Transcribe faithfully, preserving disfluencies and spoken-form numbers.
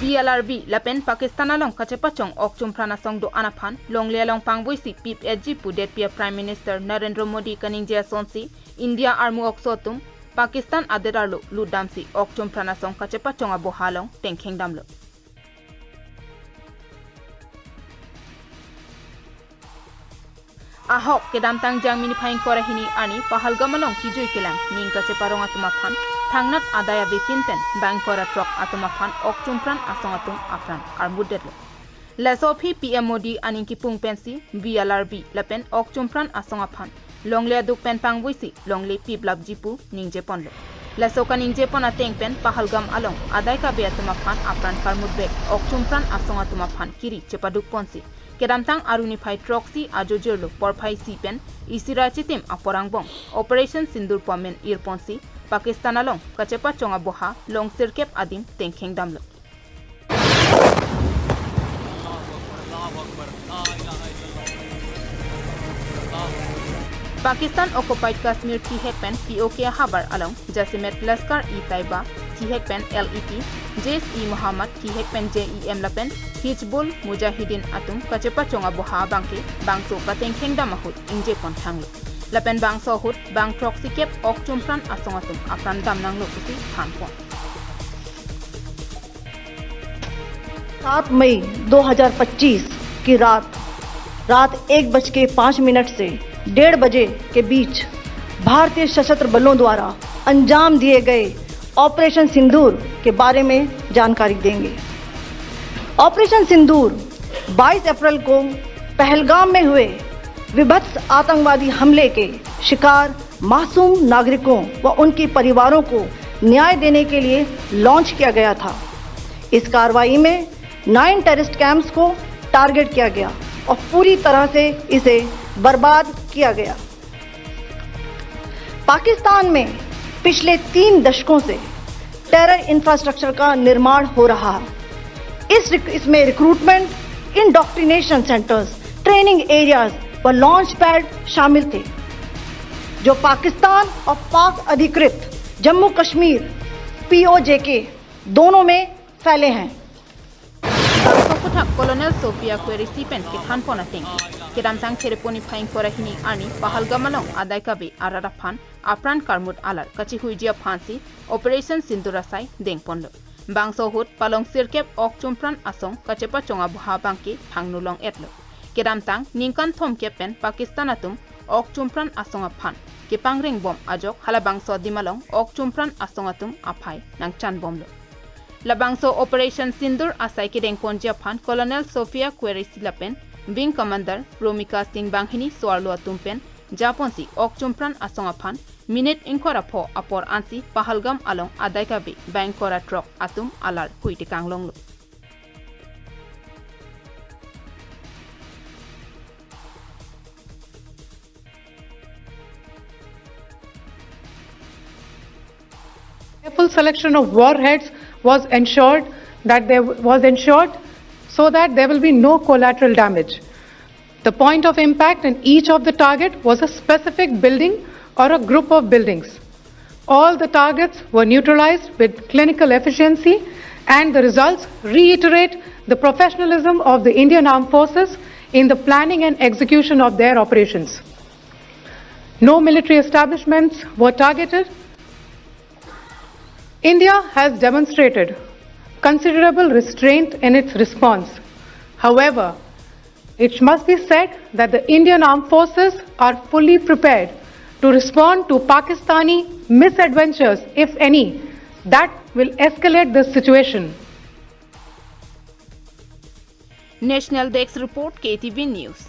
B L R V lapen Pakistan along kachepachong ok chumpran asong do-an aphan longle along pangvoisi pip etji pu detpi a Prime Minister Narendra Modi kaningje asonsi India armu okso atum Pakistan adet arlo lutdamsi ok chumpran asong kachepachong aboha along tengkheng damlo. Ahok kedamtang Jangmi niphai ingkoi ra hini arni Pahalgam along kejui kelang ning kacheparong atum aphan thangnat adai avepin pen bang ingkoi ra throk atum aphan ok chumpran asong atum apran armutdetlo. Laso aphi P M Modi aning kipung pensi B L R V lapen ok chumpran asong aphan longle aduk pen pangvoisi longle piplapji pu ningjeponlo. Laso kaningjepon ateng pen Pahalgam along adai kave atum aphan apran karmutbek ok chumpran asong atum aphan kiri chepadukponsi kedamtang Aru niphai throksi ajo jirlo porphai isi pen isi ra chitim apor angbong Operation Sindoor pu amen irponsi Pakistan along kachepachong aboha long sirkep adim tengkheng damlo. Pakistan occupied Kashmir kihek pen P O K ahavar along Jaish-e-Mohammed Lashkar-e-Taiba kihek pen L E T, Jaish-e-Mohammed kihek pen J E M lapen Hizbul Mujahideen atum kachepachong aboha abangke bangso katengkheng dam ahut ingjepon thanglo. Lapen bangso ahut bang throksikep ok chumpran asong atum apran damnanglo pusi thanpon. सात मई दो हज़ार पच्चीस की रात, रात एक बज के पाँच मिनट से डेढ़ बजे के बीच भारतीय सशस्त्र बलों द्वारा अंजाम दिए गए ऑपरेशन सिंदूर के बारे में जानकारी देंगे। ऑपरेशन सिंदूर बाईस अप्रैल को पहलगाम में हुए विभत्स आतंकवादी हमले के शिकार मासूम नागरिकों व उनके परिवारों को न्याय देने के लिए लॉन्च किया गया था। इस कार्रवाई में नाइन टेररिस्ट कैंप्स को टारगेट किया गया और पूरी तरह से इसे बर्बाद किया गया। पाकिस्तान में पिछले तीन दशकों से टेरर इंफ्रास्ट्रक्चर का निर्माण हो रहा है। इस रिक-, इसमें recruitment, indoctrination centres, training areas व लॉन्च पैड शामिल थे, जो पाकिस्तान और पाक अधिकृत जम्मू कश्मीर, पीओजेके, दोनों में फैले हैं। Bangso aphuthak Colonel Sophia Qureshi pen kethanpon ateng, kedamtang Khereponi niphai ingkoi ra hini arni Pahalgam along adai kave arat aphan apran karmut alar kachihuiji aphansi Operation Sindoor asai dengponlo. Bangso ahut palong sirkep ok chumpran asong kachepachong aboha abangke phangno long-etlo. Kedamtang ningkan thomkep pen Pakistan atum ok chumpran asong aphan kepangrengbom ajok halabangso adim along ok chumpran asong atum aphai nangchanbomlo. Labangso Operation Sindoor asai kedengponji aphan Colonel Sophia Qureshi lapen Wing Commander Romika Singh banghini so-arlo atum pen japonsi ok chumpran asong aphan minute ingkoi ra pho apor ansi Pahalgam along adai kave bang ingkoi ra throk atum alar hui tekang longlo. Careful selection of warheads was ensured that there was ensured so that there will be no collateral damage. The point of impact in each of the target was a specific building or a group of buildings. All the targets were neutralized with clinical efficiency, and the results reiterate the professionalism of the Indian Armed Forces in the planning and execution of their operations. No military establishments were targeted. India has demonstrated considerable restraint in its response. However, it must be said that the Indian Armed Forces are fully prepared to respond to Pakistani misadventures, if any, that will escalate this situation. National Desk Report, K T V News.